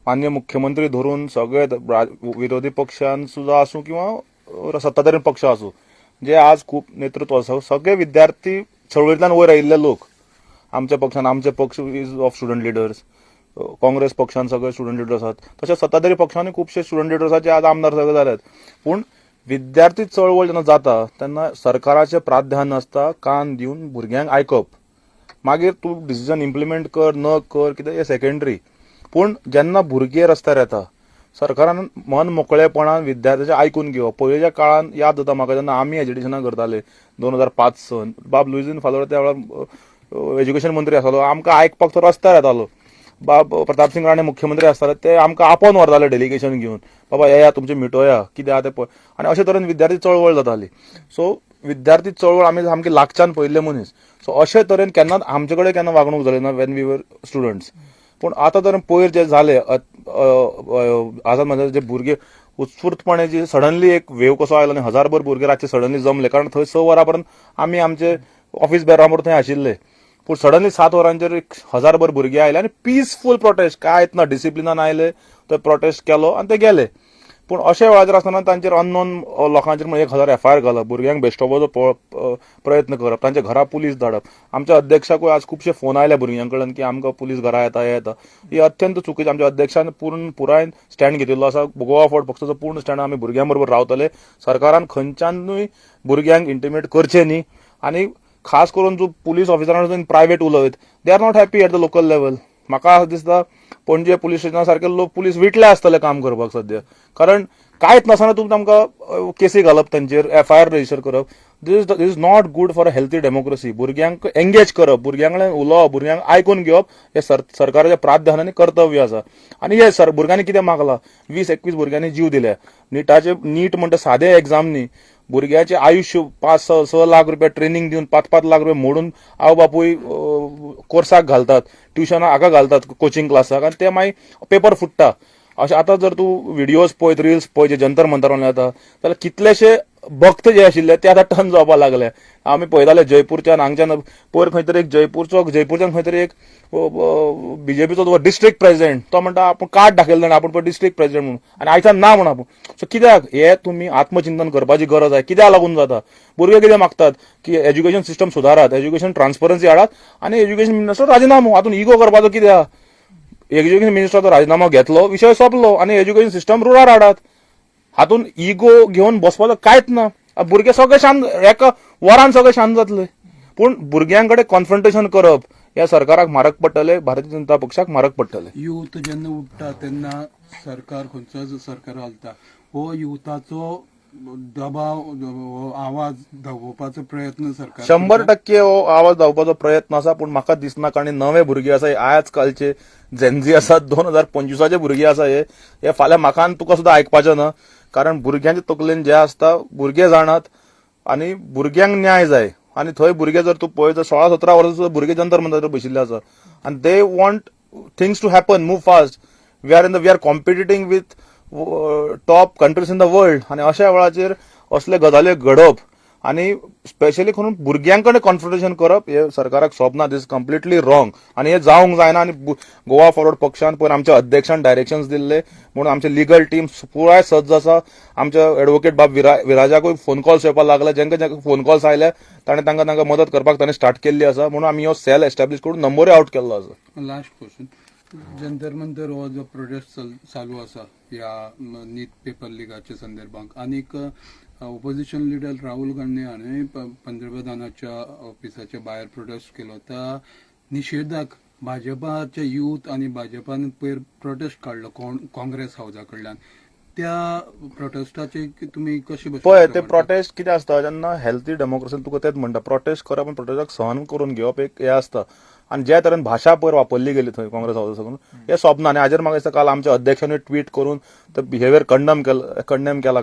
मान्य मुख्यमंत्री धरून सगळे विरोधी पक्षान सुद्दां आसूं किंवा सत्ताधारी पक्ष आसूं, जे आज खूब नेतृत्व आसा, सगळे विद्यार्थी चळवळींतल्यान वयर आयिल्ले लोक. आमच्या पक्षान, आमचे पक्ष is of student leaders, Congress पक्षान सगळे स्टुडंट लिडर्स आसात, तशेंच सत्ताधारी पक्षांनी खुबशे स्टुडंट लिडर्स आसात जे आज आमदार सगळे जाल्यात. पूण विद्यार्थी चळवळ जेन्ना जाता तेन्ना सरकाराचें प्राधान्य आसता कान दिवन भुरग्यांक आयकप. मागीर तूं डिसिजन इम्प्लिमेंट कर न कर, कितें हें सेकंडरी. पूण जेन्ना भुरगे रस्त्यार येता, सरकारान मन मोकळेपणान विद्यार्थ्याचें आयकून घेवप. पयलींच्या काळान याद जाता म्हाका, जेन्ना आमी एज्युकेशनां करताले 2005 सन, बाब लुईझीन फालोर त्या वेळार एज्युकेशन मंत्री आसलो, आमकां आयकपाक तो रस्त्यार येतालो. बाब प्रतापसिंग राणे मुख्यमंत्री आसताले, ते आमकां आपोवन व्हरताले डेलिगेशन घेवन, बाबा येया, तुमचें मिटोया, कितें आहा तें पळय. आनी अशे तरेन विद्यार्थी चळवळ जाताली. सो विद्यार्थी चळवळ आमी सामकी लागच्यान पळयल्ले मनीस. सो अशे तरेन केन्नाच आमचे कडेन केन्ना वागणूक जाली ना when we were students. पूण आतां तर पयर जे जाले आझाद मैदानार, जे भुरगे उत्स्फूर्तपणे जे सडनली एक वेव कसो आयलो आनी हजारभर भुरगे रातचे सडनली जमले, कारण थंय 6 वरां पर्यंत आमी आमचे ऑफिस बेरा बरोबर थंय आशिल्ले. पूण सडनली 7 वरांचेर एक हजारभर भुरगे आयले आनी पिसफूल प्रोटेस्ट, कांयच ना, डिसिप्लिनान आयले, थंय प्रोटेस्ट केलो आनी ते गेले. पूण अशा वेळाचेर आसतना तांचेर अननोन लोकांचेर म्हणून 1000 एफआयआर घालप, भुरग्यांक बेश्टोवपाचो प्रयत्न करप, तांच्या घरा पुलीस धाडप. आमच्या अध्यक्षाकूय आज खुबशे फोन आयले भुरग्यां कडल्यान की आमकां पुलीस घरा येता, हे येता. ही अत्यंत चुकीचें. आमच्या अध्यक्षान पूर्ण पुरायन स्टँड घेतिल्लो आसा. गोवा फॉरवर्ड पक्षाचो पूर्ण स्टँड, आमी भुरग्यां बरोबर रावतले. सरकारान खंयच्यानूय भुरग्यांक इंटिमेट करचें न्ही. आनी खास करून जो पुलीस ऑफिसरां प्रायवेट उलयत, they are not happy at the local level. म्हाका दिसता पणजे पुलीस स्टेशना सारके लोक पुलीस विटले आसतले काम करपाक सद्या, कारण कांयच नासतना तूं तांकां केसी घालप, तांचेर एफआयआर रजिस्टर करप, this is not good for a healthy democracy. भुरग्यांक एंगेज करप, भुरग्यां कडेन उलोवप, भुरग्यांक आयकून घेवप हे सरकाराचें प्राधान्य आनी कर्तव्य आसा. आनी हे सर, भुरग्यांनी कितें मागलां? 20-21 भुरग्यांनी जीव दिले. निटाचे, नीट म्हणटा सादे एग्जाम न्ही. भुरग्याचे आयुश्य, 5 6 लाख रुपया ट्रेनिंग दिवन, 5-5 लाख रुपया मोडून आवय बापूय कोर्साक घालतात, ट्युशनाक हाका घालतात, कोचिंग क्लासाक, आनी ते मागीर पेपर फुट्टा. अशें आतां जर तूं व्हिडियोज पळयत, रिल्स पळयत, जे जंतर मंतर येता जाल्यार कितलेशे भक्त जे आशिल्ले ते आतां टर्न जावपाक लागले. आमी पळयताले जयपूरच्यान हांगच्यान पयर खंय तरी एक जयपूरचो, जयपूरच्यान खंय तरी एक बीजेपीचो डिस्ट्रिक्ट प्रेसिडेंट, तो म्हणटा आपूण कार्ड दाखयलें जाणा, आपूण पळय डिस्ट्रिक्ट प्रेसिडेंट म्हणून, आनी आयच्यान ना म्हणून आपूण. सो कित्याक हे तुमी आत्मचिंतन करपाची गरज आहे. कित्याक लागून जाता? भुरगे कितें मागतात की एज्युकेशन सिस्टम सुदारात, एज्युकेशन ट्रान्सपरन्सी हाडात आनी एज्युकेशन मिनिस्टर राजिनामो. हातून इगो करपाचो कित्याक? एज्युकेशन मिनिस्टराचो राजिनामो घेतलो, विशय सोंपलो आनी एज्युकेशन सिस्टम रुळार हाडात. हातून इगो घेवन बसपाचो कांयच ना. भुरगे सगळे शांत, एका वरान सगळे शांत जातले. पूण भुरग्यां कडेन कॉन्फ्रंटेशन करप ह्या सरकाराक म्हारग पडटले, भारतीय जनता पक्षाक म्हारग पडटले. युथ जेन्ना उठ्ठा तेन्ना सरकार, खंयचोच सरकार घालता, हो युथाचो दबाव, हो आवाज दाबोवपाचो प्रयत्न सरकार 100% हो आवाज धांवपाचो प्रयत्न आसा. पूण म्हाका दिसना, कारण नवे भुरगे आसा हे, आज कालचे जेनझी आसात, 2025चे भुरगे आसा हे. हे फाल्यां म्हाका आनी तुका सुद्दां आयकपाचें ना, कारण भुरग्यांच्या तकलेन जे आसता भुरगे जाणात आनी भुरग्यांक न्याय जाय. आनी थंय भुरगे जर तूं पळयत, 16-17 वर्सां भुरगे जंतर मंतर बशिल्ले आसा आनी they want things to happen, move fast. We are competing with top countries in the world. आनी अशा वेळाचेर असले गजाली घडप आनी स्पेशली करून भुरग्यां कडेन कॉन्फ्रंटेशन करप हे सरकाराक सोबना. This completely wrong आनी हे जावंक जायना. आनी गोवा फॉरवर्ड पक्षान पयर आमच्या अध्यक्षान डायरेक्शन्स दिल्ले म्हणून आमचे लिगल टीम पुराय सज्ज आसा. आमच्या एडवोकेट बाब विराजाकूय फोन कॉल्स येवपाक लागले. जेंका जेंका फोन कॉल्स आयले, ताणें तांकां तांकां मदत करपाक ताणें स्टार्ट केल्ली आसा. म्हणून आमी हो सेल एस्टॅब्लिश करून नंबरूय आवट केल्लो आसा. लास्ट क्वेश्चन, जंतर मंतर हो जो प्रोटेस्ट चालू आसा ह्या नीट पेपर लिकाच्या संदर्भात, आनीक ओपोजिशन लिडर राहुल गांधी हाणें पंतप्रधानाच्या ऑफिसाच्या भायर प्रोटेस्ट केलो, त्या निशेधाक भाजपाचे युथ आनी भाजपान पयर प्रोटेस्ट काडलो काँग्रेस हावजा कडल्यान, त्या प्रोटेस्टाचे तुमी कशे भशेन पळय, ते प्रोटेस्ट कितें आसता, जेन्ना हेल्थी डेमोक्रेसी, तुका तेच म्हणटा, प्रोटेस्ट करप आनी प्रोटेस्टाक सहन करून घेवप एक हें आसता. आनी ज्या तरेन भाशा पयर वापरली गेली थंय काँग्रेस हावसा साकून, हें सोबना. आनी हाजेर म्हाका दिसता काल आमच्या अध्यक्षांनी ट्वीट करून तो बिहेवियर कंडम केला, कंडेम केला.